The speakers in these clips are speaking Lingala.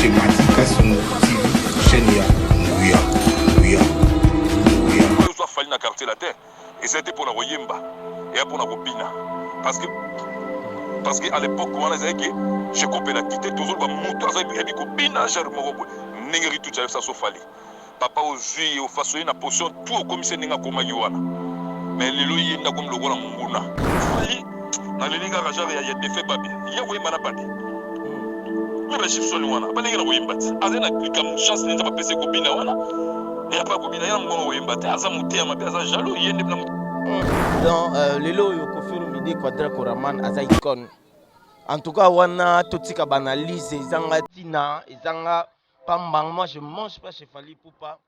Chez Mati Kasongo TV, chaîne ya Nguya, Nguya, Nguya. Ozwa Fally na quartier latin eza te pona koyemba, eya pona kobina parce que parce que à l'époque wana ezalaki ke je kopela kite tozoloba moto aza yebi kobina genre moko boye ndenge rituti ayebisa so Fally papa ozwi ye ofasoli na position tout okomisi ye ndenge akomaki wana mais lelo ye nde akomi lokola monguna Fally naleli kaka genre ya, ya defe babia ye akoyemba na babia me bagipsoni wana balenge na koyemba ti azali na likambo chance nde nzambe apesi ye kobina wana eya mpe akobina ye na mongongo koyemba te aza moteya mabe aza jaloux ye nde na Donc lelo oyo Koffi Olomide Quadra Koraman aza icône. En tout cas wana totika ba analyse ezanga tina ezanga pamba. Moi je mange pas chez Fally Ipupa.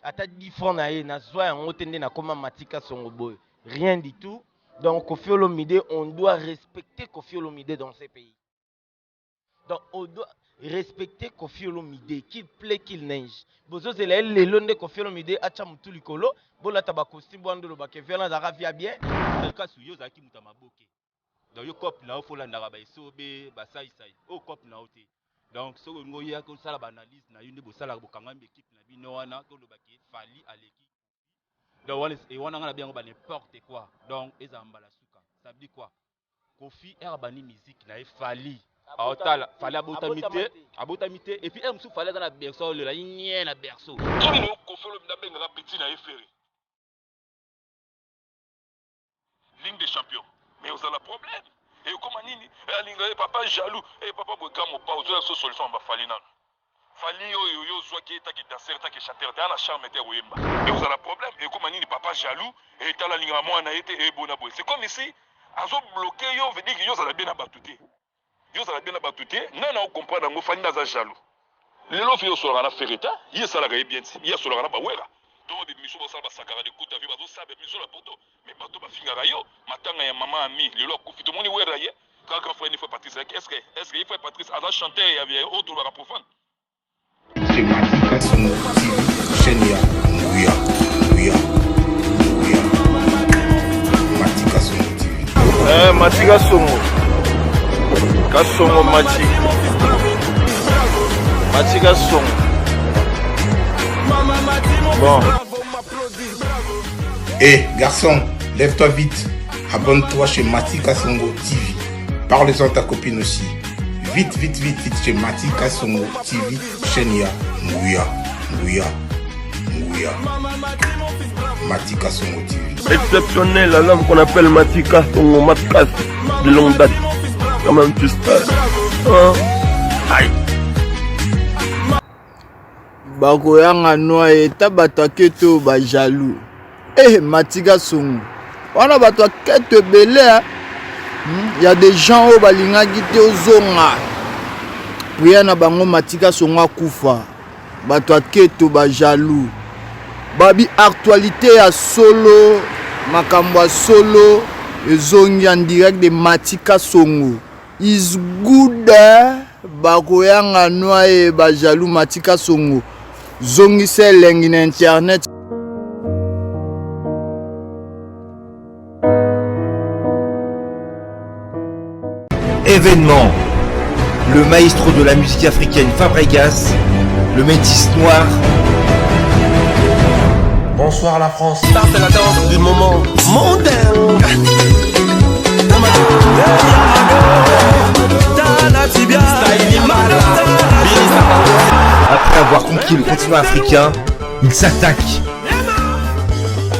Ata 10 francs na ye nazwa yango te nde nakoma Matika Songo boye. Rien du tout. Donc Koffi Olomide, on doit respecter Koffi Olomide dans ce pays. Donc on doit respecter Koffi Olomide, qu'il plaît qu'il neige. Bozozela ye lelo nde Koffi Olomide atia mutu likolo, bolata ba costume bwana ndolo ba kevi wana azalaka via bien. Kasi yo ozalaki moto ya maboke. Donc yo coop na yo fo olandaka ba esobe, ba sai sai. Oyo coop na yo te. Donc soki olingi oya kosala ba analyse na yo nde bosalaka bokangami ba equipe na bino wana toloba ke Fally aleki Koffi. Donc wana wana nga na bengi yango ba n'importe quoi. Donc ezala mbala suka. Ça veut dire quoi? Koffi heure abandi musique na ye Fally aotala Fally abotami te, abotami te et puis heure mosusu Fally aza na berceau aolela ye nie na berceau. Soki lelo Koffi Olomide abengaka petit na ye Ferre. Ligne des champions mais ozala problème ekoma nini eh, alinga ye papa jaloux eh, papa boye grand mopa ozoya so solution ba Fally nanu Fally oyo yo ozwaki ye take danseur take chanteur te ana charme te ya koyemba ekozala problème ekoma nini papa jaloux eh, tala alingaka mwana ye te ebona eh, boye c'est comme ici azo bloquer yo veut dire que yo ozala bien na bato te Yo ozala bien na batu te ngai nao comprendre yango fally nde aza jaloux lelo vie osolaka na ferre te ye esalaka ye bien ti ye asolaka na ba werra to ba emission bosala ba sakara de kuta vie bazo sala ba emission na poto mais bato bafingaka yo matanga ya maman ami lelo akufi tomoni werra ye kaka grand frère ni frère Patrice est ce que est ce que ye frère Patrice aza chanteur ya oyo tolobaka profane Chez Mati Kasongo TV, chaîne ya Nguya, Nguya, Nguya. Mati Kasongo TV. Eh, Mati Kasongo. Kasongo Mati. Mati Kasongo. Bon. Eh, garçon, lève-toi vite. Abonne-toi chez Mati Kasongo TV. Parle-en à ta copine aussi. Vite, vite, vite, vite chez Mati Kasongo TV, chaîne ya Nguya, Nguya, Nguya. Mati Kasongo TV. Exceptionnel, l'homme qu'on appelle Mati Kasongo, Matkas, de longue date. Quand même, tu sais. Hein? Aïe. Bakoyanga noa eta bato ya keto ba jaloux. Eh Matika Songo. Wana bato ya keto ebele hein. Hmm? Ya des gens oyo balingaki te ozonga. Prière na bango Matika Songo akufa. Bato ya keto ba jaloux. Babi actualité ya solo, makambo ya solo ezongi en direct de Matika Songo. Is good bakoyanga noye ba jaloux Matika Songo zongisa elengi na internet. Événement. Le maestro de la musique africaine Fabregas, le métis noir. Bonsoir la France. Ça c'est la danse du moment mondain. Après avoir conquis le continent africain, il s'attaque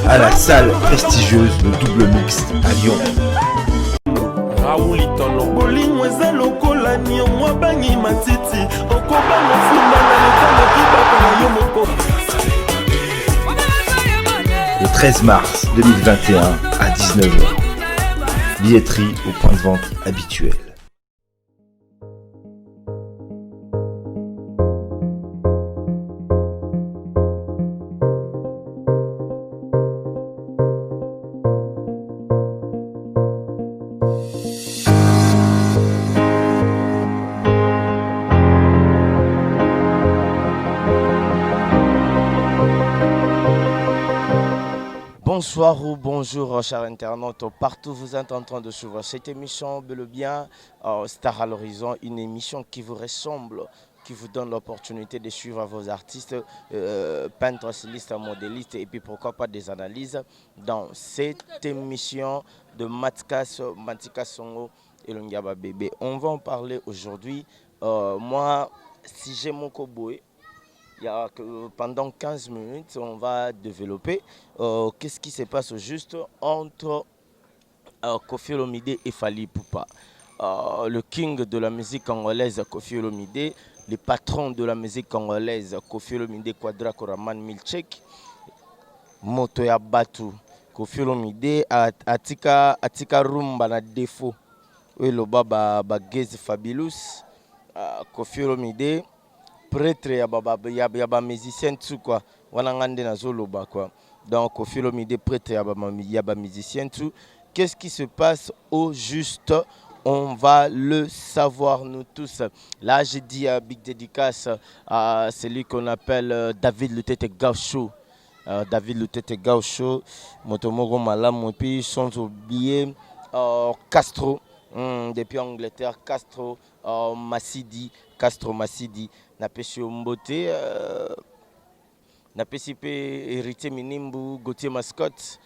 à la salle prestigieuse le double mixte à Lyon. bolingo eza lokola niongo abangi matiti okobanga fumba na lokanaki baka na yo moko Le 13 mars 2021 à 19h. Billetterie au point de vente habituel. Bonsoir ou bonjour chers internautes, partout vous êtes en train de suivre cette émission Bel bien euh, Star à l'horizon, une émission qui vous ressemble. qui vous donne l'opportunité de suivre vos artistes, euh, peintres, stylistes, modélistes et puis pourquoi pas des analyses dans cette émission de Matkas, Matika Songo et Longiaba Bébé. On va en parler aujourd'hui. Euh, moi, si j'ai mon boy, il y a que pendant 15 minutes, on va développer euh, qu'est-ce qui se passe au juste entre euh, Koffi Olomide et Fally Ipupa. Euh, le king de la musique congolaise Koffi Olomide, le patron de la musique congolaise Koffi Olomide Quadra Koraman Milchek, moto ya batu Koffi Olomide atika atika rumba na défaut oyo eloba ba, ba Gezi Fabilous uh, Koffi Olomide prêtre ya ba, ba, ya, ya ba musicien tout quoi wana nga nde nazoloba quoi. Donc Koffi Olomide prêtre ya ba, ya ba musicien tout. Qu'est-ce qui se passe au juste? On va le savoir nous tous. Là, j'ai dit un big dédicace à celui qu'on appelle euh, David Lutete Gaucho. Euh, David Lutete Gaucho, moto moko malamu, et puis sans oublier euh, Castro, depuis Angleterre, Castro euh, Massidi, Castro Massidi, napesi yo mbote, napesi mpe Héritier Minimbu, Gauthier Mascotte,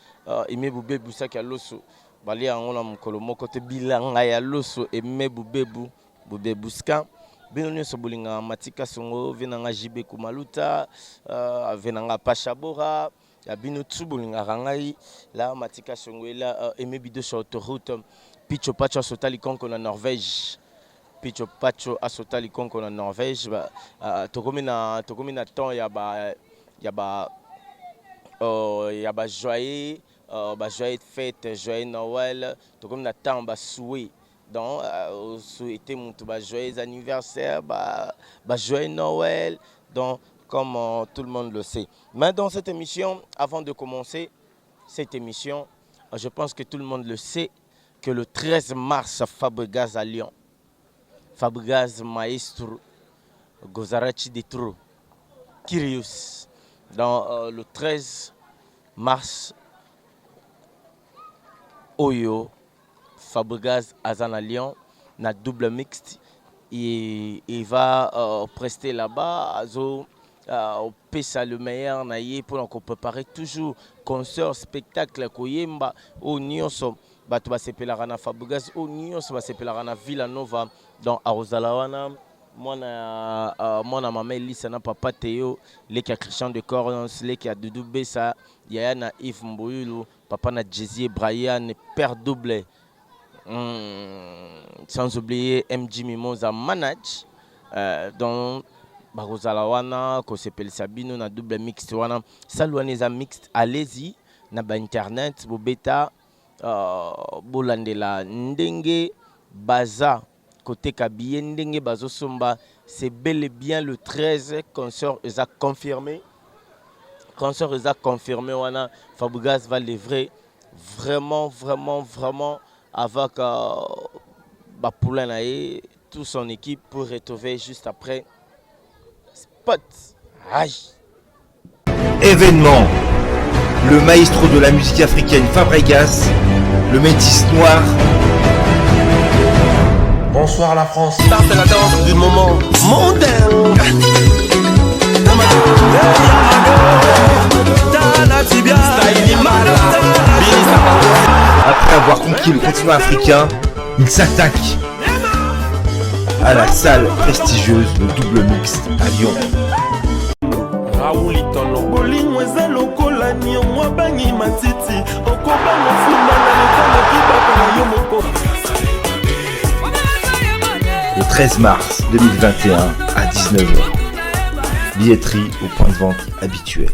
Aimé Bubebu, saki ya loso balia yango na mokolo moko te, bilanga ya loso Aimé Bubebu Bubebuska. Bino nyonso bolingaka Matika Songo, ve nanga JB Kumaluta, ve nanga Pacha Bora ya bino tu bolingaka ngai la Matika Songo ela Aimé Bidoso autoroute Picho Pacho asota likonko na Norvège. Picho Pacho asota likonko na Norvège ba, tokomi na temps ya ba joyeux ba joyeux fête, joyeux Noël, tokomi na temps ba souhait. Donc souhaiter mutu ba joyeux anniversaire, ba joyeux Noël, donc comme tout le monde le sait. Mais dans cette émission, avant de commencer cette émission, je pense que tout le monde le sait que le 13 mars, Fabregas à Lyon. Fabregas Maestro Gozarachi de Tro Kyrios. Dans le 13 mars, oyo, Fabregas aza na Lyon, na double mixte. Et il va prester là-bas. Azo opesa le meilleur na ye mpona kopréparer toujours concert, spectacle, koyemba oyo nyonso bato basepelaka na Fabregas, oyo nyonso basepelaka na Villa Nova. Donc akozala wana mwana mwana mama Elisa na papa Teo, leki ya Christian de Corons, leki ya Dudu Besa, yaya na Yves Mboyulu, papa na Jésus Brian, père double, sans oublier MG Mimosa manage. Donc bakozala wana kosepelisa bino na double mixte wana. Salle wana eza mixte. Allez-y na bainternet, bobeta, bolandela ndenge baza koteka billet, ndenge bazosomba. C'est bel et bien le 13, concert eza confirmé, concert eza confirmé wana. Fabregas va livrer vraiment, vraiment, vraiment avec bapoulain na ye, tout son équipe, pour retrouver juste après spot. Aïe. Événement. Le maestro de la musique africaine Fabregas, le métis noir. Bonsoir la France. C'est la danse du moment mondain. Après avoir conquis le continent africain, il s'attaque à la salle prestigieuse, le double mixte à Lyon. Bolingo eza lokola niongo abangi matiti okobanga funda na lekanaki baka na yo moko. Le 13 mars 2021 à 19h. Billetterie au point de vente habituel.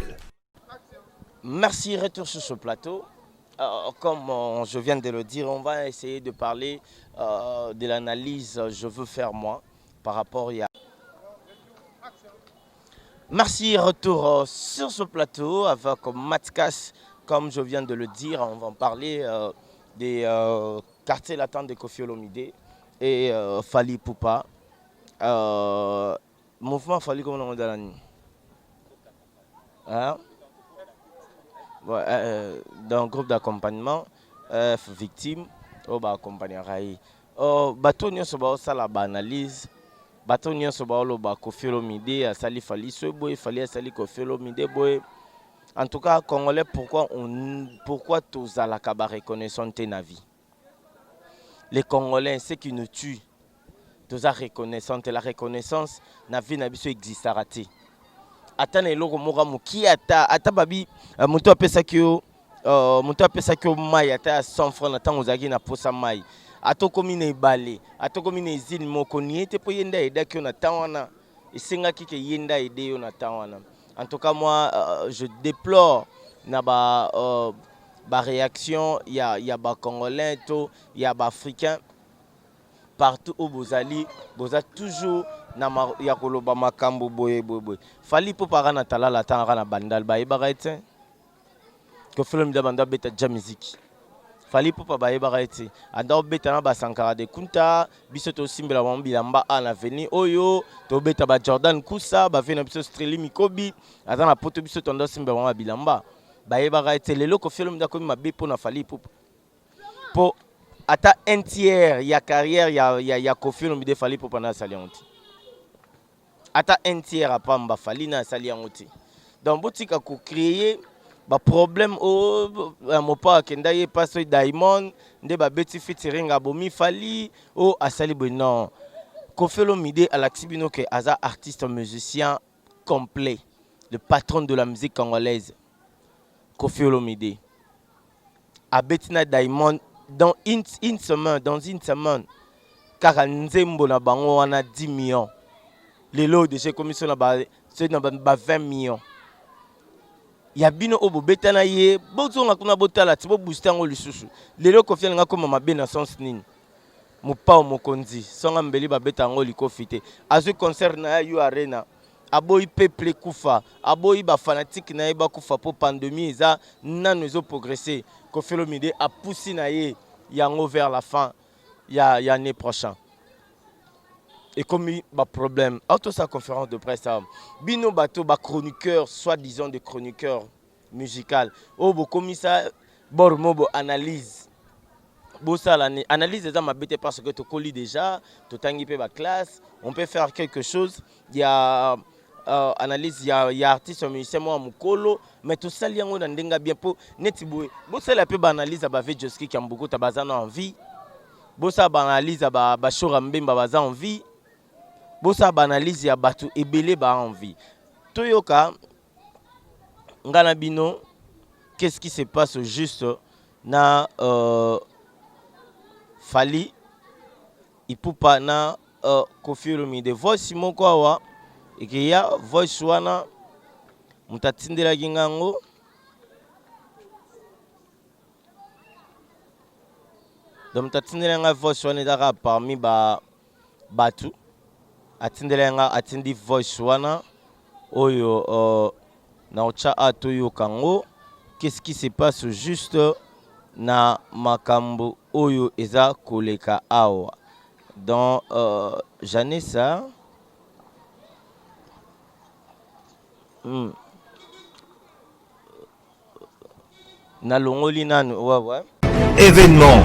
Merci, retour sur ce plateau. Comme je viens de le dire, on va essayer de parler de l'analyse je veux faire moi par rapport à. Merci, retour sur ce plateau avec Matkas. Comme je viens de le dire, on va en parler des quartiers latins de Koffi Olomide et Fally Ipupa. Mouvement Fally, comment on dit? Hein? Ouais, dans un groupe d'accompagnement, victime, oyo baaccompagnaka ye. Bato nyonso baosala baanalyse. Bato nyonso baoloba Koffi Olomide asali Fally soki boye, Fally asali Koffi Olomide boye. En tout cas, Congolais, pourquoi, on, pourquoi tozalaka ba reconnaissant te na vie? Les Congolais, ce qui nous tue, toza reconnaissant te. La reconnaissance na vie na biso existaka te. Ata na eloko moko mokie, ata ata babi euh, moto apesaki yo euh, moto apesaki yo mai ata ya 100 francs na ntango ozalaki na posa mai, ata okomi na ebale, ata okomi na ezine moko nie te, mpo ye nde ayedaki yo na temps wana, esengaki ke ye nde aide yo na temps wana. En tout cas, moi je déplore na ba ba réaction ya ba Congolais to ya ba Africains partout oyo bozali, boza toujours na ma, ya koloba makambo boye boye boye. Fally Ipupa aka na talala, ata aka na Bandal, bayebaka ye te. Koffi Olomide abanda abeta ja musique. Fally Ipupa bayebaka ye te. Anda obeta na ba Sankara de Kunta, biso tosimbela bango bilamba a na veni oyo, tobeta ba Jordan Kusa, ba na biso Streli Mikobi, aza na poto, biso tondo simbela bango bilamba. Bayebaka ye te. Lelo Koffi Olomide akomi mabe mpo na Fally Ipupa. Po ata un tiers ya carrière ya Koffi Olomide, Fally Ipupa na asali yango te. Ata un tiers apamba, Fally na asali yango te. Donc botika ko créer ba problème o ya mopa akenda ye paso Diamond nde babeti featuring abomi Fally o asali boye. Non, Koffi Olomide alakisi bino ke aza artiste musicien complet, le patron de la musique congolaise. Koffi Olomide abeti na Diamond dans une semaine, dans une semaine kaka nzembo na bango wana 10 millions. Lelo déjà ekomi so na ba, so na ba 20 millions ya bino oyo bobeta na ye. Bozonga kuna, botala ti bobooste yango lisusu. Lelo Koffi alinga koma mabe na sens nini? Mopao mokonzi songa mbeli, babeta yango likofi te. Azwi concert na ye U Arena, aboyi peuple ekufa, aboyi bafanatike na ye bakufa mpo pandémie eza nano ezoprogresse. Koffi Olomide apusi na ye yango vers la fin ya année prochain, ekomi baproblème. Autosa conférence de presse awa, bino bato bachroniqueur, soi-disant de chroniqueur musical oyo bokomisa bor mo bo analyse, bosala ni analyse eza mabe te, parce que tokoli déjà, totangi mpe baclasse, on peut faire quelque chose ya analyse ya artiste musicien moko ya mokolo, mais tosali yango na ndenge bien. Mpo neti boye, bosala mpe baanalyse ya bave Joski Kiambukuta, baza na envie. Bosala baanalyse ya bashora Mbemba, baza envie. Bosala baanalyse ya bato ebele, ba envie. Toyoka nga na bino, qu'est-ce qui se passe au juste na Fally Ipupa na Koffi Olomide? Voice moko awa ekeya, voice wana moto atindelaki nga yango. Donc moto atindelaki nga voice wana eza kaka parmi ba bato atindelaki nga. Atindi voice wana oyo na otya a toyoka yango, qu'est-ce qui se passe juste na makambo oyo eza koleka awa. Donc Janessa, Nalongoli nanu, ouais. Événement.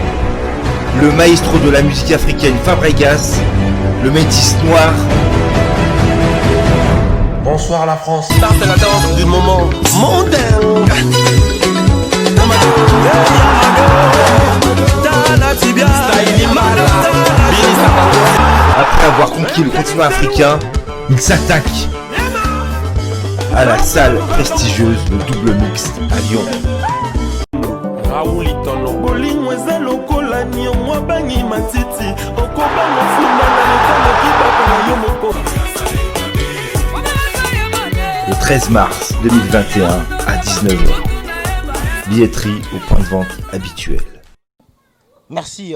Le maestro de la musique africaine Fabregas, le métis noir. Bonsoir la France. C'est la danse du moment mondain. Après avoir conquis le continent africain, il s'attaque à la salle prestigieuse, le Double Mix à Lyon. Bolingo eza lokola niongo abangi matiti, okobanga funda na lekanaki bato na yo moko. Le 13 mars 2021 à 19h. Billetterie au point de vente habituel. Merci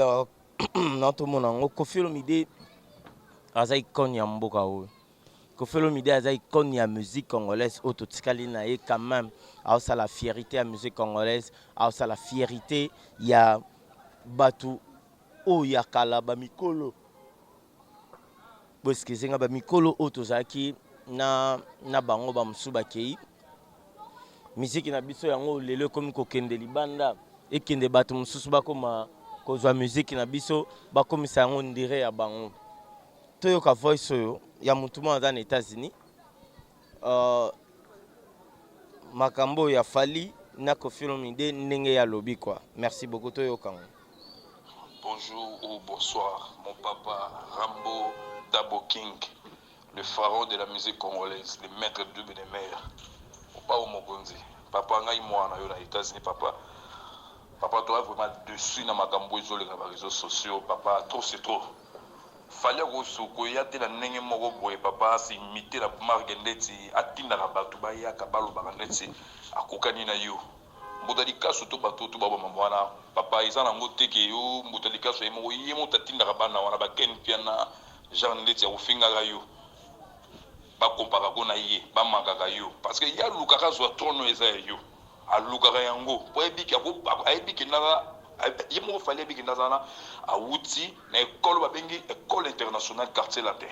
na tomona yango. Koffi Olomide aza icône ya mboka oyo. Koffi Olomide aza icône ya musique congolaise oyo totikali na ye. Quand même aosala fierté ya musique congolaise, aosala fierté ya bato oyo ya kala, bamikolo. Boexcuse nga, bamikolo oyo tozalaki na bango, bamosusu bakei. Miziki na biso yango lelo ekomi kokende libanda, ekende bato mosusu bakoma kozwa miziki na biso, bakomisa yango ndire ya bango. Toyoka voice oyo ya mutu moko aza na Etats-Unis. Makambo oyo ya Fally na Koffi Olomide ndenge ye alobi quoi. Merci beaucoup toyoka yango. Bonjour ou bonsoir mon papa Rambo Dabo King le pharaon de la musique congolaise le maitre double de mer mopao mokonzi papa ngai mwana yo na Etats-Unis papa papa toza vraiment dessus na makambo ezoleka na ba réseaux sociaux papa trop c'est trop Fally akosu koya te na ndenge moko boye papa a s'imiter na marque ndeti atindaka batu bayaka balobaka ndeti akokani na yo mbuta likasu to batu oyo tout ba mambo wana papa eza na ngo te ke yo mbuta likasu ye moko ye mutu atindaka bana wana ba ken mpiana genre ndeti ya kofingaka yo ba comparaka ko na ye ba mankaka yo parce que ye alukaka azua trone oyo eza ya yo Alukaka yango po ayebi ke ako ayebi ke naza ye moko Fally ayebi ke naza wana awuti na ecole oyo babengi ecole internationale quartier latin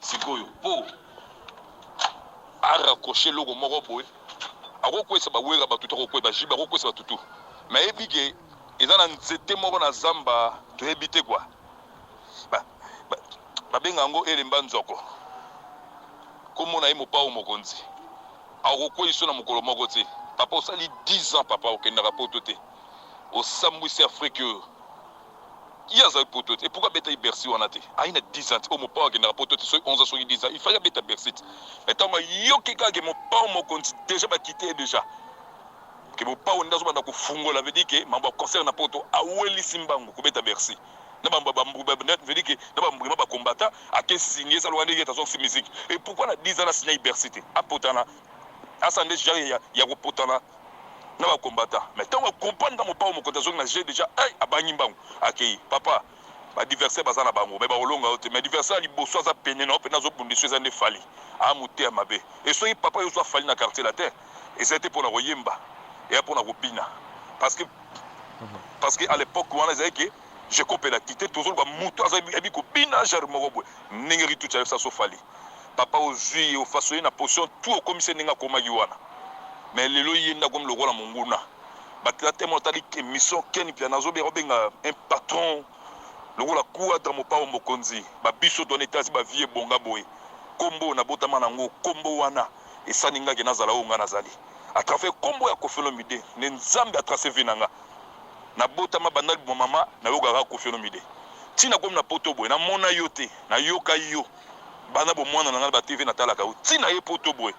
sikoyo po a raccrocher eloko moko boye akokwesa ba werra batu te akokwesa ba JB akokwesa batu tout mais ayebi ke eza na nzete moko na zamba toyebi te quoi ba ba babenga yango elemba nzoko kombo na ye mopao mokonzi Akokweyisa yo na mokolo moko te papa osali 10 ans papa okendaka poto te osambwisi afrique oyo ye azali poto te et pourquoi abetaki bercy wana te ayi na 10 ans te oyo mopao akendaka poto te soki 11 ans soki 10 ans il fallait abeta bercy te mais tango ayoki kaka ke mopao mokonzi dejà bakite ye dejà ke mopao nde azobanda kofungola veut dire ke mambo ya concert na poto awelisi mbangu kobeta bercy na ba ba veut dire que na ba mbrima ba combattant ake signe eza lokola ndenge azongisi musique et pourquoi na 10 ans na signaki Bercy te apotana asala nde genre ya, ya kopotana na ba combattant mais ntango acomprendre nga mopao mokonzi azongi na jeu déjà hey, abangi mbangu akei papa ba adversaire baza na bango mais bakolonga yo te mais adversaire ya liboso aza pene na yo mpena azobundisa eza nde Fally aa moteya mabe e soki papa yo ozwa Fally na quartier latin eza te mpona koyemba eya mpona kobina parce que Parce que à l'epoque wana ezali ke jekopela kite tozoluka mutu aza ayebi kobina genre moko boye ndenge rituti ayebisa so fally papa ozui ye ofasoye na position tout okomisi ye ndenge akomaki wana mais lelo ye nde akomi lokola monguna bato ya temo otali emission ken mpiana azobenga obenga un patron lokola kuadra mopao mokonzi ba biso to na etats ba vie ebonga boye kombo nabotama nango kombo wana esani nga ke nazala oyo nga nazali à travers kombo ya Koffi Olomide nde nzambe a trace vie na nga na botama banda libumu ya mama na yokaka kaka Koffi Olomide ti na komi na poto boye na mona yo te na yoka yo banda bomwana na nga na ba TV na talaka yo ti na ye poto boye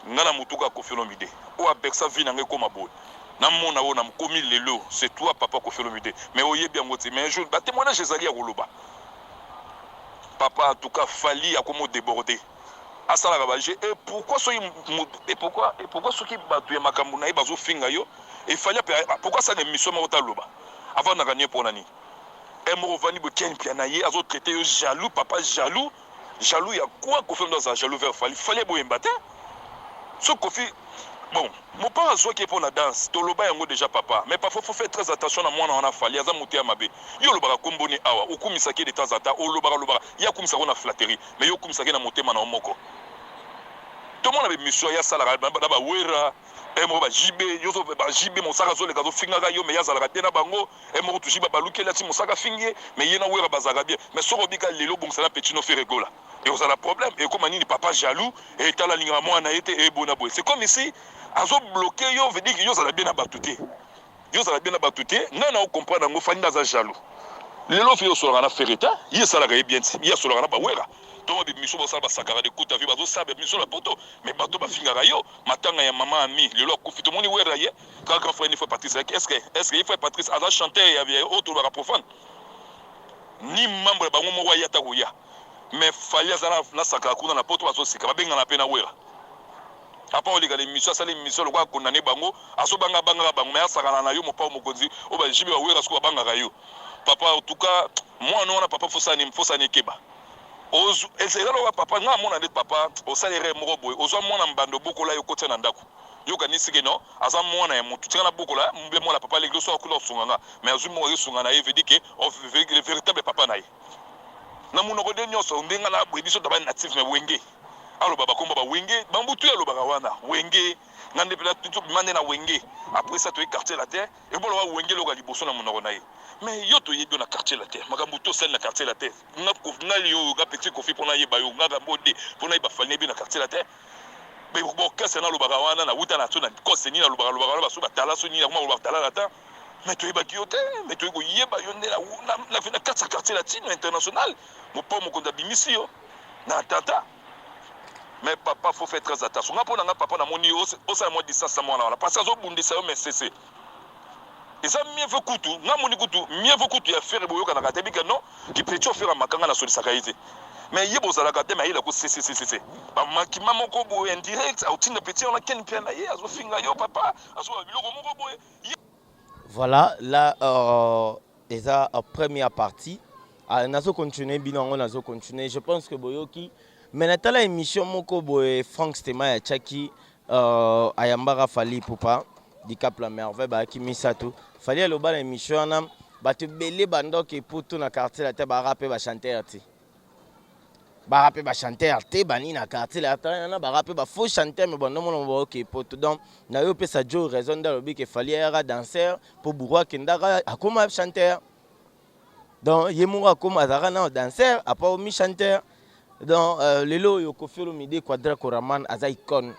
nga na mutu kaka Koffi Olomide oyo a bersa vie na nga ekoma boye na mona oyo na komi lelo c'est toi papa Koffi Olomide mais oyebi yango te mais un jour ba temoignage ezali ya koloba papa en tout cas Fally akomi o deborder asalaka ba jeux et pourquoi soki et pourquoi et pourquoi soki batu ya makambo na ye bazo finga yo et fallait pourquoi asala émission moko ta loba avandaka nie pona nini e moko ovandi boye ken mpiana ye azo traite yo jaloux papa jaloux jaloux ya quoi kofi ndo azala jaloux vers fally fally boyemba te soki kofi bon mopao azwaki ye mpo na danse toloba yango deja papa mais parfois faut faire très attention na mwana wana fally aza moto ya mabe yo olobaka kombo ne awa okumisaki ye de temps en temps olobaka olobaka ye akumisaka yo na flatterie mais yo okumisaka ye na motema na yo moko tomona bemission ye asalaka na ba werra e moko ba JB yo zo ba JB mosaka azoleka azofingaka yo mais ye azalaka bien na bango e moko tuji babalukeli ati mosaka afingi ye mais ye na werra bazalaka bien mais soki obika lelo obongisa na petit no Ferre Gola ekozala problème ekoma nini papa jaloux etala alingaka mwana na ye te ebona boye c'est comme ici azo bloquer yo veut dire que yo ozala bien na bato te yo ozala bien na bato te ngai na comprendre yango Fally nde aza jaloux lelo fi osolaka na Ferre te ye esalaka ye bien ti ye asolaka na bawera tongo bimiso bosala basakaka de kuta vi bazosala bimiso na poto mais bato bafingaka yo matanga ya mama ami lelo akufi tomoni wera ye kaka grand frère ni frère Patrice est ce que est ce que ye frère Patrice aza chanteur ya oyo tolobaka profane ni membre ya bango moko aya ta koya mais Fally aza na sakaka kuna na poto bazoseka babengana pe na wera apa oleka na emission asali emission lokola akondane bango azobanga bangaka bango mais asakana na yo mopao mokonzi oyo ba JB ba wera sikoyo babangaka yo papa en tout cas mwana wana papa fosani fosani ekeba eza lokola papa nga amona nde papa osali erreur moko boye ozwa mwana mbanda obokola yo okotia na ndako yo okanisi ke non aza mwana ya mutu tika nabokola mbe mwana papa leki soki akula osunga nga mais azwi moko azosunga na ye veut dire ke le véritable papa na ye na munoko nde nyonso nde nga na boye biso taba natif mais wenge aloba bakombo ba wenge bambutu alobaka wana wenge. Nga nde pena tobima nde na Wenge. Après ça toye Quartier Latin. Ebolo wa Wenge eloko ya liboso na monoko na ye. Mais yo toyebi yo na Quartier Latin. Makambo to osali na Quartier Latin. Nga Koffi nga yo nga petit Koffi pona yeba yo nga Rambo de pona yeba Fally nayebi na Quartier Latin. Mais orchestre nalobaka wana na wuta na so na kose nini nalobaka lobaka wana baso batala so nini akoma koloba tala latin. Mais toyebaki yo te, mais toyei koyeba yo nde na na na kati ya Quartier Latin international. Mopao mokonzi abimisi yo na tata. Mais papa faut faire très attention. Nga pona nga papa na moni osala mwa distance na mwana wana parce que azobundisa yo mais cesse. Eza mieux vaut kutu nga moni kutu mieux vaut kutu ya Ferre boyokanaka te bika non ki petit Ferre makanga na solisaka ye te. Mais ye bozalaka te mais ayela ko cesse cesse cesse. Ba makima moko boye indirect autinda petit wana ken pia na ye azofinga yo papa azoba biloko moko boye. Voilà là euh, eza euh, première partie ah, nazo continuer bino yango nazo continuer je pense que boyoki mais natala émission moko boye Franck Stema ya Chaki euh, ayambaka Fally Ipupa Dicap la merveille bayaki misato Fally aloba na émission wana bato ebele bandoki eputu na quartier la te bara mpe bachanteur te bara mpe bachanteur te bani na quartier la wana bara mpe bafaux chanteur me bando mona baoke poto donc na yo opesa jo raison nde alobi ke Fally ayaka danseur mpo bourro akendaka akoma chanteur donc ye moko akoma azalaka na danseur apa omi chanteur donc euh, lelo oyo Koffi Olomide Quadra Koraman aza icône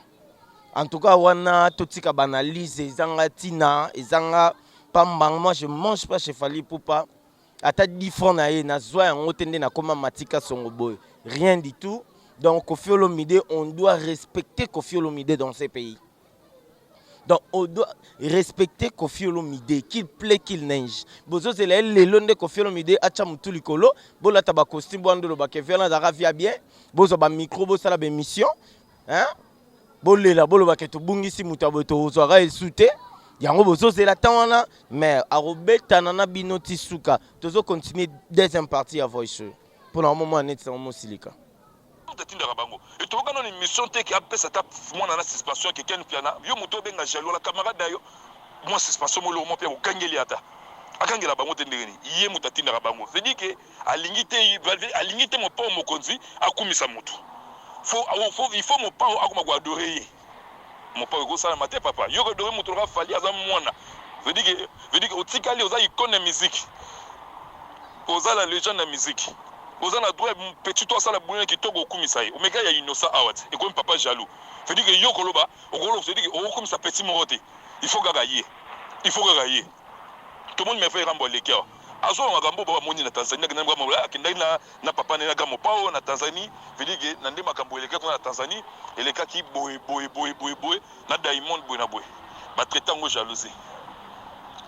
en tout cas wana totika baanalyse ezanga ntina ezanga pamba. Moi, je mange pas chez Fally Ipupa. Ata 10 francs na ye nazwa yango te nde nakoma Matika Songo boye, rien du tout. Donc Koffi Olomide, on doit respecter Koffi Olomide dans ces pays. Donc on doit respecter Koffi Olomide, qu'il plaît, qu'il neige. Bozozela ye lelo nde Koffi Olomide atya motu likolo, bolata bacostume bwana nde olobaka viana azalaka via bien, bozwa bamicro, bosala baémission, hein? Bolela, bolobaka tobungisi moto ya boye, tozwaka esu te. Yango bozozela ntan wana, mais akobetana na bino ti suka. Tozocontinue deuxième partie ya voice oyo mpona omomona neti sango mosilika. Moto atindaka bango etokoka nano émission te ke apesa ata mwana na suspension ke Ken Piana. Yo moto obenga jaloux la camarade na yo mwa suspension moloko mwa mpe akokangeli ata akangela bango te. Ndenge nini ye moto atindaka bango? Veut dire ke alingi te, alingi te Mopao mokonzi akumisa moto. Faut, il faut Mopao akoma koadorer ye. Mopao ekosalama te papa, yo koadorer moto loka Fally aza mwana. Veut dire que otikali oza icône ya musique, oza la légende ya musique, oza na droit petit to asala boulot kitoko, okumisa ye. Omeka ya innocent awa te, ekomi papa jaloux. Veut dire que yo koloba okoloba, veut dire que okokumisa petit moko te, il faut kaka ye, il faut kaka ye. Tomoni Merveille Rambo aleki awa, azwa makambo oyo bamoni na Tanzanie. Akendaki na papa na ye na grand Mopao na Tanzanie. Veut dire que na nde makambo elekaki kuna na Tanzanie elekaki boye boye boye boye boye na Diamond boye na boye. Batraite yango jalousie,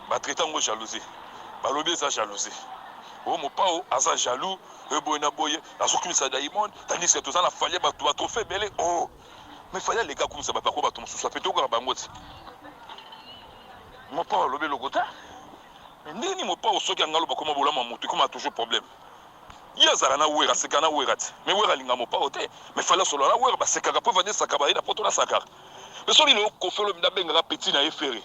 batraite yango jalousie, balobi eza jalousie oyo Mopao aza jaloux oyo boye na boye azokumisa Diamond, tandis que toza na Fally, bato batrophée ebele. Oh, mais Fally aleka akumisa bato ako bato mosusu ape tokaka bango ti Mopao alobi eloko te. Ndenge nini Mopao soki anga aloba koma bolamu ya moto ekoma toujours problème? Ye azalaka na Wera, aseka na Wera te, mais Wera alinga Mopao te. Mais Fally asolola na Wera, basekaka po evandi esaka baye na poto na sakara. Mais soki lelo Koffi Olomide abengaka petit na ye Ferre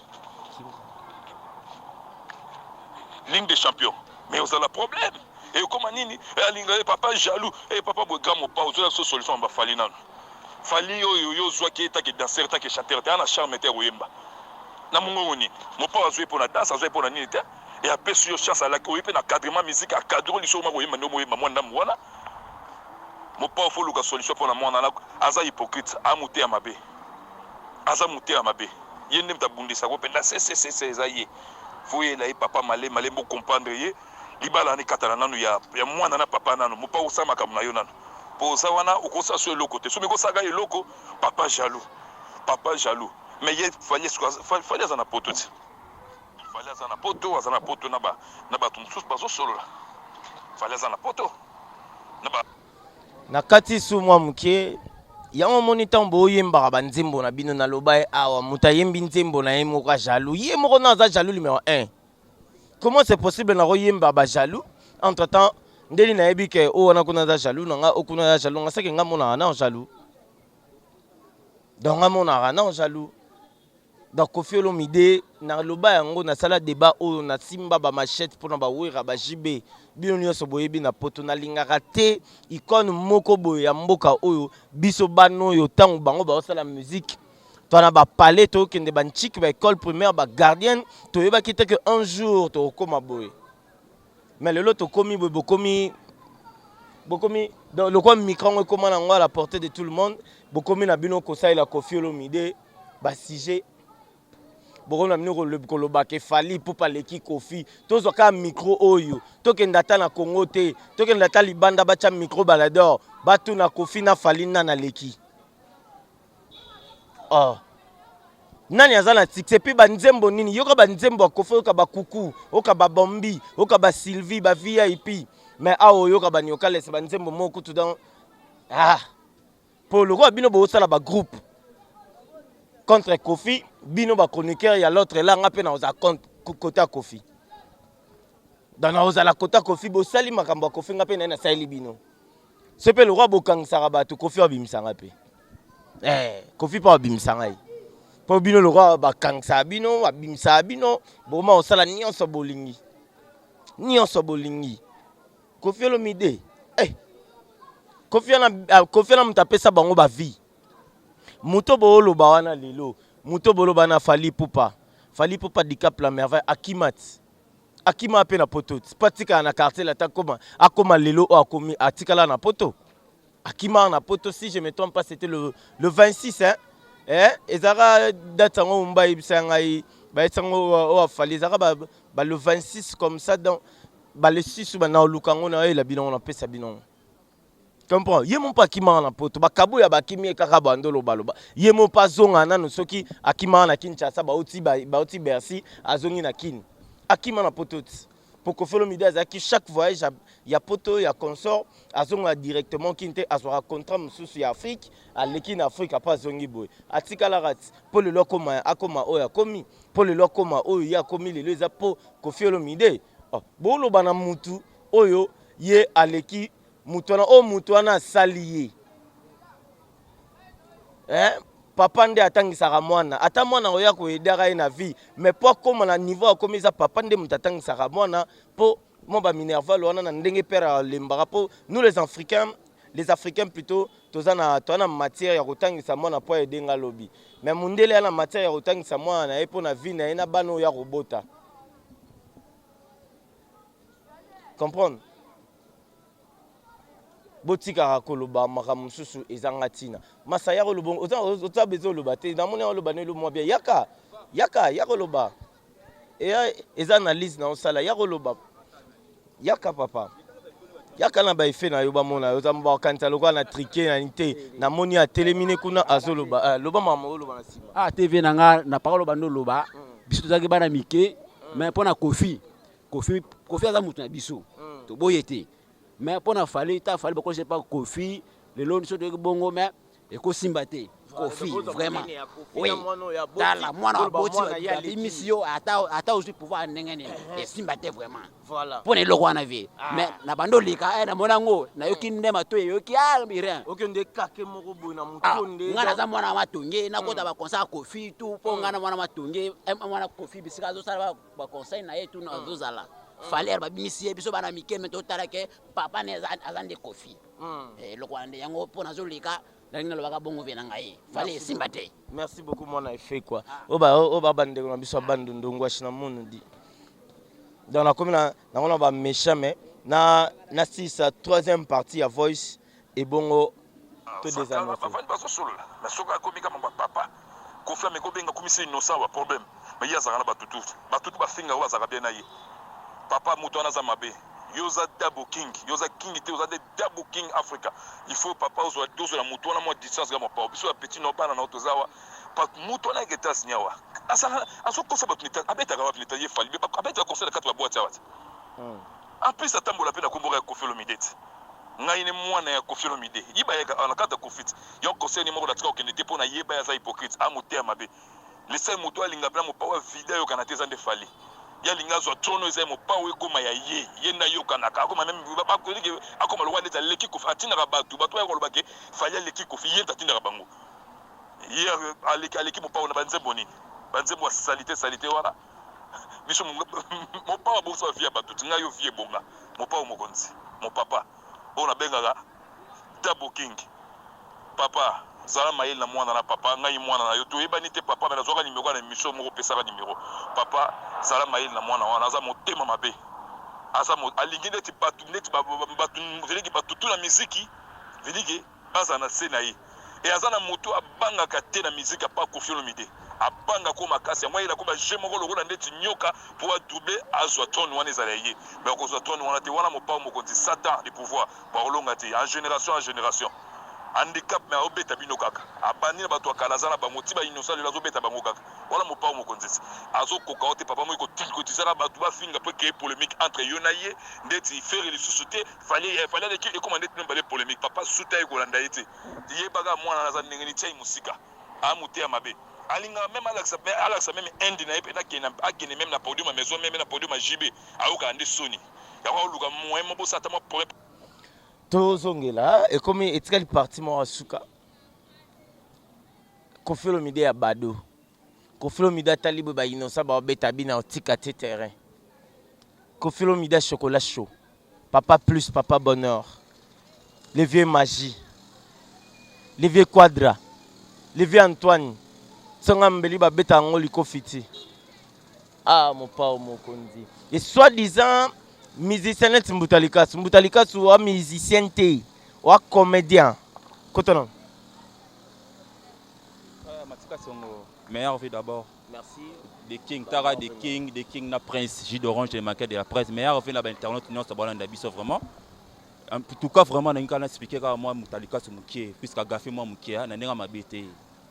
Ligue des champions, mais ozala problème ekoma nini? Alinga ye papa jaloux e papa boye. Grand Mopao ozoya so solution bafali nano. Fally oyo yo ozwaki ye take danseur, take chanteur te, ana charme te ya koyemba na mongongo nini. Mopao azwi ye mpo na danse, azwi ye mpo na nini te. E apesi yo chance, alaki oye mpe na cadrement musique, acadre liso oma koyemba nde omoyemba mwa ndambu wana. Mopao faut luka solution mpo na mwana wana. Aza hypocrite, amoteya mabe, aza moteya mabe. Ye nde moto abundisako mpenza ccc eza ye. Faut yela ye papa male malembe, ocomprendre ye. Libala wana ekatana nanu ya mwana na papa nanu. Mopao osala makambo na yo nanu mpo oza wana okosala so eloko te. Soki okosalaka eloko, papa jaloux, papa jaloux. Mais ye Fally, Fally aza na poto ti. Fally aza na poto, aza na poto na bato mosusu bazosolola. Fally aza na poto na ba Na kati su mwa moke yango omoni ntango boyembaka banzembo na bino. Naloba ye awa, moto ayembi nzembo na ye moko ajaloux, ye moko na aza jaloux numéro 1. Comment c'est possible nakoyemba bajaloux? Entre temps ndeni nayebi ke oyo wana kuna aza jaloux na nga, oyo kuna aza jaloux nga, seke nga monaka na jaloux. Donc nga monaka na jaloux. Donc Koffi Olomide, naloba yango, nasala débat oyo, nasimba bamachete mpona bawera baJB. Bino nyonso boyebi na poto nalingaka te icône moko boye ya mboka oyo. Biso bana oyo, ntango bango baosala musique. Toa na ba palais, tokende ba ntchiki, ba école primaire, ba gardienne, toyebaki te que un jour tokokoma boye. Mais lelo tokomi boye, bokomi bokomi donc lokola micro yango ekoma na yango à la portée de tout le monde, bokomi na bino kosalela Koffi Olomide ba sujet, bokomi na bino koloba ke Fally Ipupa aleki Koffi. Tozwa kaka micro oyo, tokende ata na Congo te, tokende ata libanda, batya micro balador, batuna Koffi na Fally nani aleki. Oh. Nani aza na succès puis ba nzembo nini? Yoka ba nzembo ya Koffi, yoka ba kuku, yoka ba Bombi, yoka ba Sylvie, ba VIP. Mais awa oyoka ba Niokales ba nzembo moko kutu donc ah po lokola bino bosala ba groupe contre Koffi, bino ba chroniqueur ya l'autre là, nga pe na oza contre côté ya Koffi. Donc na ozala côté ya Koffi, bosali makambo ya Koffi, nga pe na nasaleli bino. Se mpe lokola bokangisaka bato, Koffi abimisa nga mpe. Eh, Koffi mpe abimisa ngai. Mpo bino lokola bakangisaka bino, babimisaka bino, bokoma kosala nyonso bolingi. Nyonso bolingi. Koffi Olomide. Eh. Koffi wana, ah, Koffi wana moto apesa bango ba vie. Moto booloba wana lelo, moto booloba na Fally Ipupa. Fally Ipupa Dicap la merveille akimati. Akima mpe na poto ti mpo atikala na quartier latin, akoma akoma lelo oyo akomi atikala na poto, akima na poto. Si je me trompe pas, c'était le 26, hein? Eh, ezalaka date yango mba ayebisa ngai, bayebisa yango oyo afali ezalaka ba le 26 comme ça, donc ba le 6 ba na oluka yango na oyela bino, napesa bino. Comprend? Ye mo mpe akimaka na poto, bakaboya bakimi ye kaka bando lobaloba. Ye mo mpe azonga nanu, soki akimaka na Kinshasa, bauti bauti Bercy, azongi na Kin. Akima na poto ti po Koffi Olomide azalaki chaque voyage ya poto ya consort, azonga directement Kin te, azwaka contrat mosusu ya Afrique, aleki na Afrique, apo azongi boye, atikalaka ti mpo lelo akoma akoma oyo akomi, mpo lelo akoma oyo ye akomi lelo, eza mpo Koffi Olomide. Oh, boloba na mutu oyo ye aleki mutu wana, oyo mutu wana asali ye, eh? Papa nde atangisaka mwana, ata mwana oyo akoyedaka ye na vie, mais po akóma na niveau akomi, eza papa nde moto atangisaka mwana, mpo mwa baminerval wana na ndenge père alembaka. Mpo nous les Africains, les Africains plutôt, toza na matière ya kotangisa mwana mpo ayedenga alobi, mais mondele ya na matière ya kotangisa mwana na ye mpo na vie na ye na bana oyo akobota. Comprendre? Botikaka koloba makambo mosusu ezanga ntina. Masa, ya koloba, oza besoin oloba te. Namoni oloba nelo mwa bien. Yaka, yaka, ya koloba. Eya eza analyse na osala, ya koloba. Yaka papa, yaka na baefe na yo, bamona yo, oza bakanisa lokola na trike na te. Namoni atelemi ne kuna, azoloba. Ah, loba makambo oloba na nsima. Ah, TV na nga na parole bando loba. Biso tozalaki bana mike, mais mpo na Koffi, Koffi, Koffi aza moto na biso, toboye te. Mais mpo na Fally, ta Fally bakosi pa Koffi lelo, biso toyoki bongo, mais ekosimba te. Koffi vraiment, oui, tala mwana aboti, abimisi yo, ata ozwi pouvoir ya ndenge nini, esimba te vraiment mpo na eloko wana vie. Mais na bando oleka, namoni yango, nayoki nde matoi eyoki, ah, rien. Okende kake moko boye na moto nde. Nga naza mwana Matonge, nakota baconcert ya Koffi tu, mpo nga na mwana Matonge, mwana Koffi, bisika azosala baconseil na ye tu, azozala Fally babimisi ye, biso bana mike me totala ke papa ne aza nde Koffi. Eloko wana nde yango mpo nazoleka, nalingi nalobaka bongo vie na ngai, Fally esimba te. Merci beaucoup mwana efe quoi. Oyo ba bandeko na biso ya Bandundu, ngwashi na munu di. Donc nakomi na nango na baméchant, mais na nasilisa troisième partie ya voice, ebongo to désannoncer. Bavandi bazosolola, mais soki akomi kama bapapa Koffi ameki obenga komisi innocent wa problème, mais ye azalaka na batutu batutu bafinga oyo bazalaka bien na ye. Papa, moto wana aza mabe. Yo oza double king, yo oza king te, oza nde double king Africa. Il faut papa ozwa ozwela moto wana mwa distance. Ga mopao, biso ya petit no bana na yo toza awa. Moto wana yaka Etats-Unis awa, azala azokosa bato neta, abetaka wapi neta? Ye Fally abetaka concert na kati baboite awa te. En plus atambola mpe na komboka ya Koffi Olomide te. Ngai ne mwana ya Koffi Olomide, yiba yaka awa na kati ya Koffi te. Yo concert ni moko natika kokende te mpo na yeba ye aza hypocrite, amoteya mabe. Le seul moto alinga mpena mopao ya vide ayokana te eza nde Fally. Ye alinga azwa trône eza ye mopao, ekóma ya ye, ye nde ayokanaka, akóma même akóma lokola neti aleki Koffi. Atindaka bato, bato baya koloba ke Fally aleki Koffi, ye nde atindaka bango. Ye aleki, aleki mopao na banzembo nini? Banzembo ya salite salite wana. Biso mopao abongisa bavie ya bato ti ngai yo vie ebonga. Mopao mokonzi, mopapa oyo nabengaka double king papa. Zala mayele na mwana na papa, ngai mwana na yo toyebani te papa mais nazuaka numero na emission moko opesaka numero papa zala mayele na mwana wana aza motema mabe aza mo, alingi neti batu neti batu veliki batu tu na miziki veliki bazala na se na ye e aza na moto abangaka te na miziki apa Koffi Olomide abanga ko makasi yango ayela ko ba jeu moko lokola ndeti nyoka po a doubler azwa trône wana ezala ya ye mais akozwa trône wana te wana mopao mokonzi satan de pouvoir bakolonga te en generation en generation Handicap mais azo beta bino kaka. Abandi na batu ya kala aza na bango ti ba innocent lelo azo beta bango kaka. Wana mopao mokonzi ti. Azo koka yo te papa moyi ko tricotizaka batu ba finga po ecree polemique entre yo na ye ndeti ferre lisusu te fally eh fally aleki ekoma ndeti bino mibale polemique papa suta ye kolanda ye te. Yeba kaka mwana wana aza ndenge nini tia ye musika. Aza moteya mabe. Alingaka meme alakisa alakisa meme inde na ye pena akende akende meme na podium ya maison meme na podium ya JB ayokaka nde soni. Yango aluka moyen moko bosala ata mwa problème. Tozongela ekomi etikali partie moko ya suka. Koffi Olomide ya Bado. Koffi Olomide atali boye ba innocent ba beta bina otika te terrain. Koffi Olomide chocolat chaud. Papa plus papa bonheur. Le vieux magie. Le vieux quadra. Le vieux Antoine. Tsonga mbeli ba beta yango likofi ti. Ah mopao mokonzi. Et soit disant musicien neti Mbuta Likasu. Mbuta Likasu wa musicien te, wa comédien. Kota non. Ah, Matika Songo, meilleur vie d'abord. Merci. The King, Tara The King, The King na Prince, Jus d'orange de maquette de la presse. Meilleur vie na ba internaute nyonso bolanda biso vraiment. En tout cas vraiment na ngana expliquer kaka moi Mbuta Likasu mukie puisque agafe moi mukie na ndenge mabe te.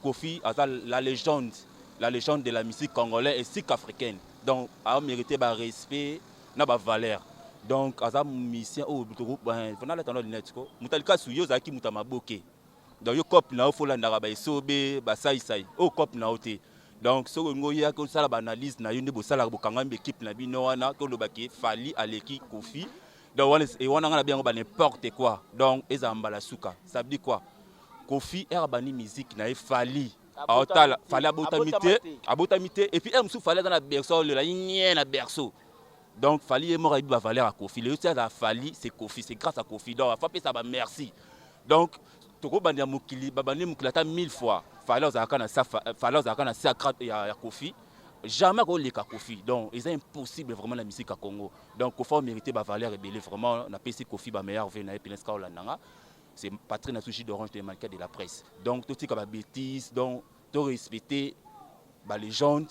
Koffi aza la legende, la legende de la musique congolaise et sik africaine. Donc a mérité ba respect na ba valeur. Donc aza musicien oyo toko na lata na lunette ko. Mbuta Likasu yo ozalaki mutu ya maboke. Donc yo cop na yo faut landaka ba esobe, ba sai sai. Oyo cop na yo te. Donc soki olingi oya kosala ba analyse na yo nde bosalaka bokangami ba equipe na bino wana koloba ke Fally aleki Koffi. Donc wana wana nga na benga ba n'importe quoi. Donc ezala mbala suka. Ça veut dire quoi? Koffi heure abandi musique na ye Fally aotala Fally abotami te abotami te et puis heure mosusu Fally aza na berceau aolela nye na berceau donc Fally ye moko ayebi ba valeur ya Koffi lelo ti azala Fally c'est Koffi c'est grâce à Koffi donc afa apesa ba merci donc tokobandela mokili babandi mokili ata 1000 fois Fally azalaka na sa Fally azalaka na sa ya, ya Koffi jamais akoleka Koffi donc eza impossible vraiment na musique ya Congo donc Koffi amérité ba valeur ebele vraiment napesi Koffi ba meilleur vœux na ye pena esika olanda nga C'est Patrick Nassou jus d'orange de mannequin de la presse. Donc totika ba bêtises, donc to respecter ba légende.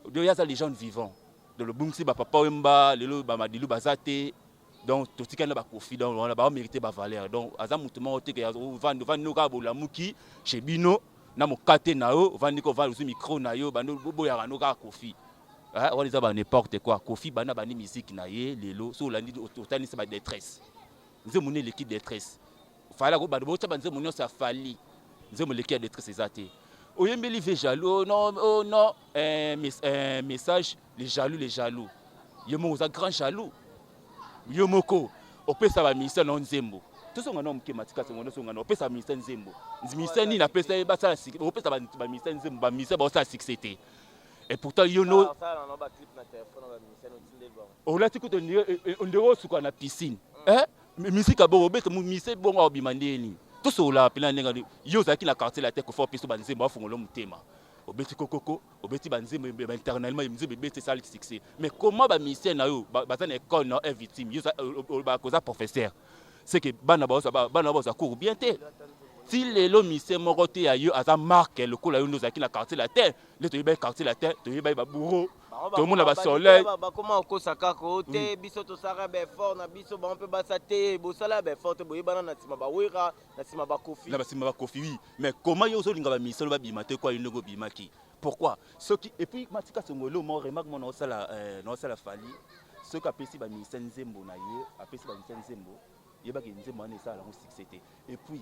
Donc yaza légende vivant. Donc le bungisi ba papa wemba, lelo ba madilu baza te. Donc totika na ba Koffi donc wana ba mériter ba valeur. Donc aza mutu moko te ke ovandi ovandi no kaka bolamuki chez bino na mokate na yo ovandi ko ovandi ozwi micro na yo bando boyaka no kaka Koffi. Ah, wana eza ba n'importe quoi. Koffi banda bandi musique na ye lelo so olandi otanisi ba détresse. Nzembo nini eleki detresse? Fally ako banda botia ba nzembo nionso ya Fally. Nzembo eleki ya detresse eza te. Oyembeli ve jaloux oh non oh non eh, mes, eh, message les jaloux les jaloux. Yo moko oza grand jaloux. Yo moko opesa ba ministère na nzembo. Tozonga na moke matika songo tozonga na opesa ba ministère nzembo. Ministère nini apesa ye basala succès opesa ba ministère nzembo ba ministère basala succès te. Et pourtant yo no olati kutu ondire osuka na piscine eh musique ya bongo obeta musicien bongo akobima ndenge nini tosolola mpena ndenge yo ozalaki na quartier latin kofa opesa banzembo afongola motema obeti kokoko obeti banzembo internellement nzembo ebeti esali succès mais comment bamusicien na yo baza na école na yo victime yo olobaka oza professeur c'est que bana bana bazwa cours bien te ti lelo musicien moko te ya yo aza marque lokola yo nde ozalaki na quartier latin nde toyebaki quartier latin toyebaki babourreau tomona ba soleil bakoma kokosa kaka o te biso tosalaka ba effort na biso bango mpe basa te bosala ba effort te boyebana na nsima bawera na nsima bakofi na basima bakofi oui mais comment yo ozolinga bamisolo babima te kwa yo ndenge obimaki pourquoi soki et puis matika songolo mo remarque mo naosala euh, naosala fali soki apesi baministère nzembo na ye apesi baministère nzembo yebaki nzembo wana esala yango succès te et puis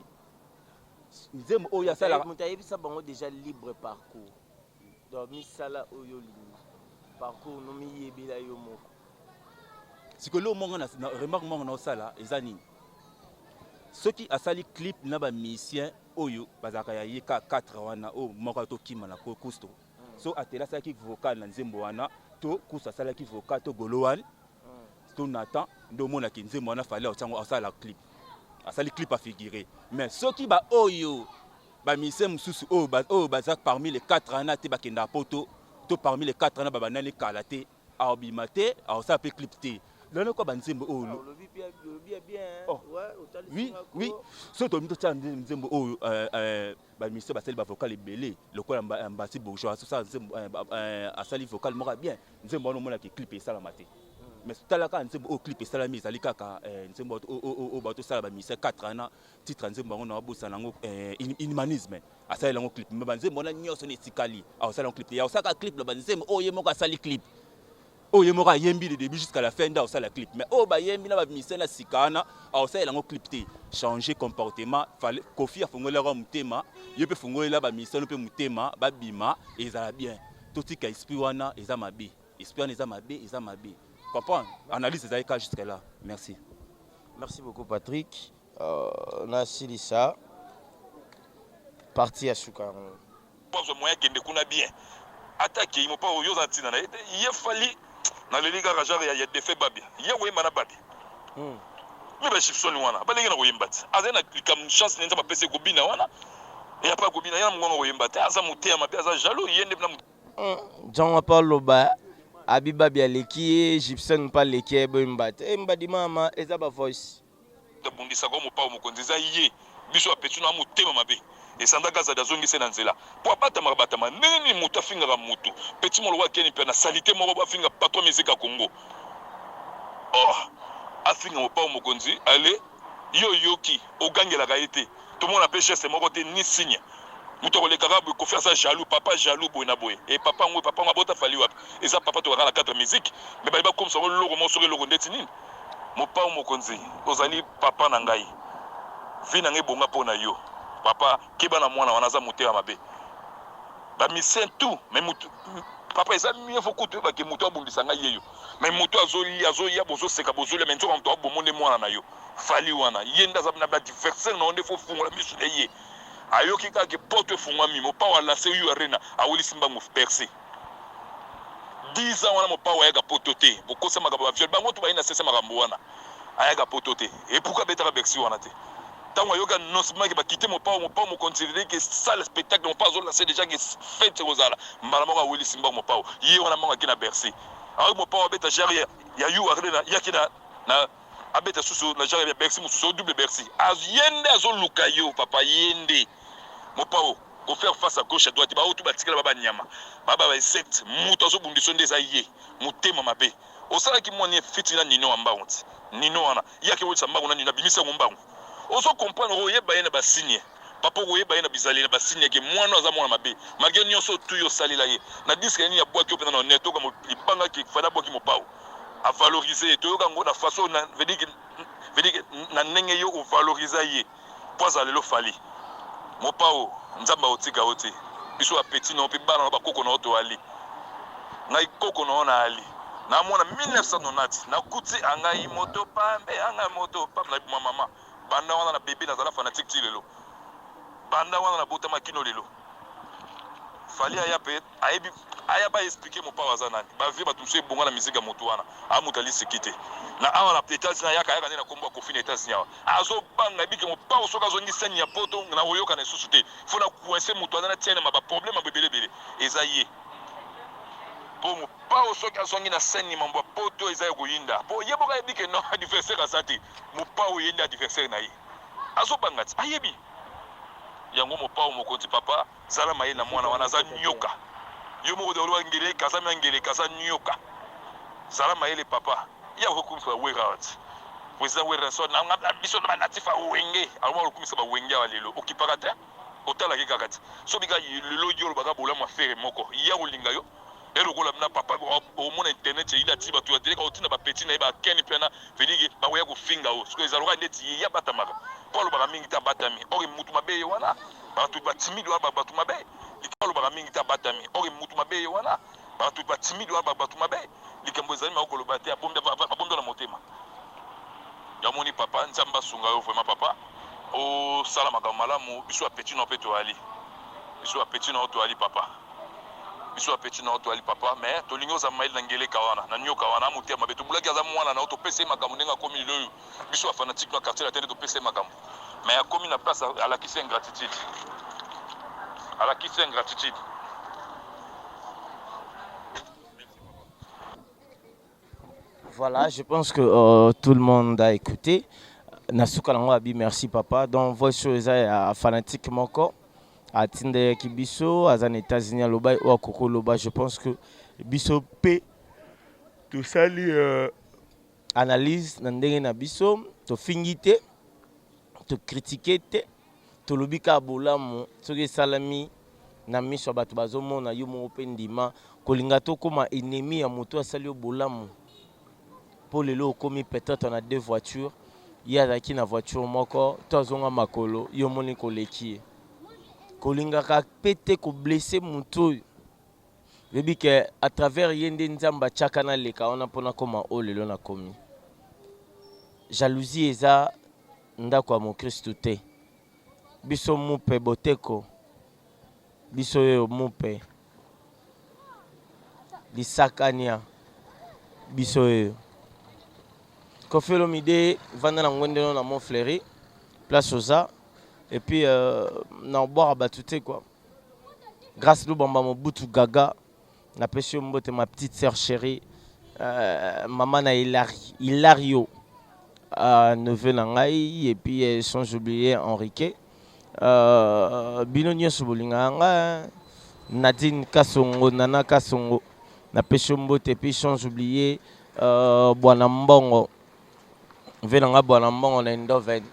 nzembo oyo asalaka moto ayebisa bango déjà libre parcours Donc misala oyo olingi parcours no miyebela yo moko. Sikoyo eloko moko na remarque moko naosala eza nini? Soki asali clip na ba musiciens oyo bazalaka ya ye kaka 4 wana oyo moko atokima na Kusto. So Atela asalaki vocal na nzembo wana to Kusto asalaki vocal to Golowan to Nathan nde omonaki nzembo wana fallait otiango asala clip. Asali clip a figure. Mais soki ba oyo. Ba musiciens mosusu oyo oyo baza parmi les 4 wana te bakendaka poto to parmi les 4 wana babandani kala te, akobima te, akosala mpe clip te. Lelo kwa banzembo oyo Ah, olobi bien, olobi ya bien, hein. Oh. Ouais, otalisi Oui, nga ko. oui. Soki tolingi totia nzembo oyo ba musiciens basali ba vocal ebele lokola Mbasi Bourgeois asala nzembo, asali vocal moko ya bien, nzembo wana omonaka clip esalama te. Mais tala kaka nzembo oyo clip esalami ezali kaka nzembo oyo bato osala ba musiciens 4 wana, titre ya nzembo yango na babosana yango, Inhumanisme, asalela yango clip. Mais banzembo wana nyonso na etikali akosala yango clip te. Akosalaka clip na banzembo oyo ye moko asali clip, oyo ye moko ayembi le début jusqu'à la fin nde akosala clip. Mais oyo bayembi na ba musiciens na sika wana akosalela yango clip te. Changer comportement, fallait Koffi afongolelaka motema, ye mpe fongolela ba musiciens mpe motema, babima ezala bien. Totika esprit wana eza mabe, esprit wana eza mabe, eza mabe. Comprendre? Analyse ezali ka jusque là. Merci. Merci beaucoup Patrick. Nasilisa partie ya suka yango. Azwa moyen akende kuna bien, ata akei mopao yo oza na ntina na ye te. Ye Fally naleli kaka genre ya defe Babia, ye akoyemba na Babia me ba Gibson wana baleki na koyemba te. Azali na likambo chance ne Nzambe apesi ye kobina wana, eya pa kobina ye na mongongo koyemba te, aza moteya mabe, aza jaloux ye nde na Njango mpe aloba abi Babia aleki ye, Gibson mpe aleki ye, boyemba te. Eh, mbadi mama eza ba voice. Abundisaka yo mopao mokonzi eza ye biso ba petit na motema mabe esanda gazadi azongisi ye na nzela po abatamaka batama ndenge nini mutu afingaka mutu petit moko lokola ken mpiana salite moko bo afinga patron musique ya congo oh afinga mopao mokonzi ale yo oyoki ogangelaka ye te tomona pe geste moko te ni signe mutu akoleka kaka boye koffi aza jaloux papa jaloux boye na boye e papa yango papa yango abota fally wapi eza papa tokaka na cadre musique mais baye bakomisa yango loko moko soki eloko ndeti nini Mopao mokonzi ozali papa na ngai vie na ngai ebonga po na yo papa keba na mwana wana aza motema mabe ba musiciens tout mais mutu papa eza mieux faut kutu oyeba ke mutu abundisa ngai yeyo mais mutu azolia azoya bozoseka bozolia mais nzoka mutu abomo nde mwana na yo Fally wana ye nde aza na ba adversaire na yo nde faut fungola misu na ye ayoki kaka ke porte efungwami mopao alance U Arena awelisi mbangu perce 10 ans wana mopao ayaka poto te bokosa makambo ba viol bango tu baye na sese makambo wana ayaka poto te et pourquoi abetaka Bercy wana te tango ayoka annoncement ke bakite mopao mopao mokonzi que salle spectacle mopao azo lancer déjà que fête ekozala mbala moko awelisi mbango mopao ye wana mbango ake na Bercy ayoki mopao abeta genre ya, ya U Arena yaki na, na abeta susu na genre ya Bercy mosusu double Bercy ye nde azoluka yo papa ye nde mopao ko faire face à gauche à droite ba oyo tout batikala ba ba nyama ba ba insecte mutu azo bundisa yo nde eza ye mutema mabe osalaki mwa nie fiti na Nino ya mbangu ti Nino wana ye ake kolisa mbangu na Nino abimisi yango mbangu ozo comprendre okoyeba ye na ba signe papa okoyeba ye na bizaleli na ba signe ke mwana aza mwana mabe malgre nionso tout yo osalela ye na disque nini abwaki yo penza na honneur toyoka libanga ke fally abwaki mopao a valoriser ye toyoka yango na façon na veut dire veut dire na ndenge yo o valorisa ye Po azala lelo Fally. Mopao nzambe akotika yo te biso ba petit na yo pe bana na yo ba koko na yo toali ngai koko na yo na ali na mwana 1990 na kuti angai moto pambe angai moto pambe na bima mama banda wana na bebe nazala fanatique ti lelo banda wana na botama kino lelo Fally aya pe ayebi aya ba expliquer mopao aza nani ba vie batu mosusu ebonga na musique ya mutu wana a mutu alisiki te na awa na Etats-Unis ayaka ayaka nde na kombo ya Koffi na Etats-Unis awa azo banga ayebi ke mopao soki azongi scène ya poto na koyokana lisusu te faut na coincer mutu aza na tia ye na ba problème ya ebele ebele eza ye po mopao soki azongi na scène mambo ya poto eza ya koyinda po ye moko ayebi ke non adversaire aza te mopao ye nde adversaire na ye azo banga ti ayebi yango mopao mokonzi papa Zala mayele na mwana wana aza nioka yo moko oloba ngeleka aza mia ngeleka aza nioka zala mayele papa ye akoki kokumisa ba werra wati president werrason na biso na ba natif ya wenge akoma kokumisa ba wenge awa lelo okipaka te otalaki kaka te soki ka lelo yo olobaka bolamu ya fere moko ye akolinga yo ye lokola na papa omona internet eyindi ati bato ya teleka otinda ba petit na ye ba ken mpe na veut bakoya kofinga yo soki ezalaka ndeti ye abatamaka mpo alobaka mingi te abatami or mutu mabe ye wana bato ba timide wana bato mabe likambo alobaka mingi te abatami or mutu mabe ye wana bato ba timide wana bato mabe likambo ezali mako koloba te abombi abombi na motema yamoni papa nzambe asunga yo vraiment papa osala makambo malamu biso ya petit no mpe toyali biso ya petit no toyali papa biso ya petit no toyali papa mais tolingi oza mayele na ngeleka wana na nyoka wana motema mabe tobulaki aza mwana na yo topesa ye makambo ndenge akomi lelo oyo biso ba fanatique na quartier latin nde topesa ye makambo mais akomi na place alakisi ingratitude. Alakisi ingratitude. Voilà, je pense que euh, tout le monde a écouté. Nasuka nango abi merci papa. Donc voice oyo eza ya fanatique moko atindaki biso aza na États-Unis aloba oyo akoki oloba. Je pense que biso pe tosali euh, analyse na ndenge na biso tofingi te to critiquer te tolobi kaka bolamu soki esalami na miso ya bato bazomona yo moko mpe ndima kolinga tokóma ennemi ya moto asali yo bolamu mpo lelo okomi peut-être na deux voitures ye azalaki na voiture moko to azonga makolo yo omoni koleki ye kolingaka mpe te koblesse moto oyo oyebi ke à travers ye nde nzambe atiaka naleka wana mpo nakóma oyo lelo nakomi jalousie eza ndako ya mokristu te biso mupe boteko biso oyo mupe lisakania biso oyo Koffi Olomide vanda na ngwendeno na Mont Fleury place oza et puis euh, na obwaka bato te quoi Grâce Lubamba Mobutu Gaga napesi yo mbote ma petite sœur chérie euh, mama na Hilari, Hilario euh, neveu na ngai et puis euh, sans oublier Enrique euh, bino nyonso bolingaka nga Nadine Kasongo Nana Kasongo napesi yo mbote et puis sans oublier euh, Bwana Mbongo ve na nga Bwana Mbongo na Eindhoven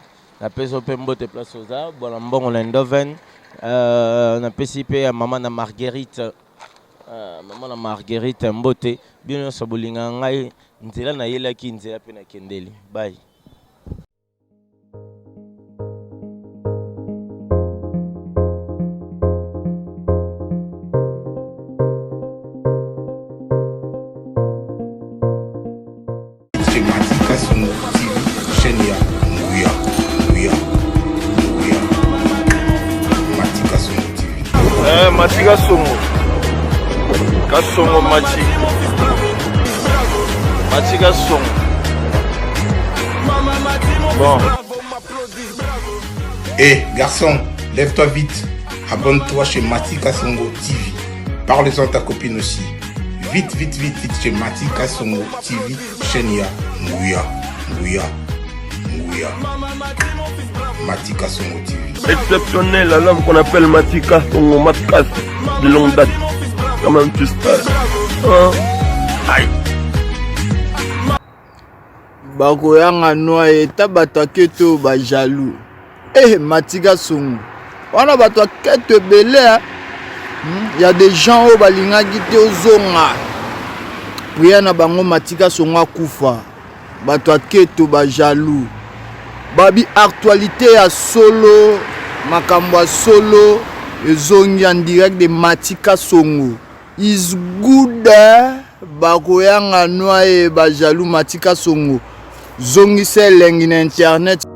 napesi yo mpe mbote place oza Bwana Mbongo na Eindhoven euh, napesi mpe ya mama na Marguerite euh, mama na Marguerite mbote bino nyonso bolingaka ngai nzela nayelaki nzela mpe nakendeli bye. Chez Mati Kasongo TV, chaîne ya Nguya, Nguya, Nguya. Mati Kasongo TV. Eh, Mati Kasongo. Kasongo Mati. Mati Kasongo. Bon. Eh, garçon, lève-toi vite. Abonne-toi chez Mati Kasongo TV. Parle-en à ta copine aussi. Vite, vite, vite, vite chez Mati Kasongo TV, chaîne ya Nguya, Nguya, Nguya. Mati Kasongo TV. Exceptionnel à l'homme qu'on appelle Mati Kasongo, Matkas, de longue date. Quand même, tu sais. Hein? Aïe. Bakoyanga noa eta bato ya keto ba jaloux eh matika songo wana bato ya keto ebele eh. Hmm? ya des gens oyo balingaki te ozonga prière na bango matika songo akufa bato ya keto ba jaloux babi actualité ya solo makambo ya solo ezongi en direct de matika songo is good eh? Bakoyanga noye ba jaloux Matika Songo zongisa elengi na internet.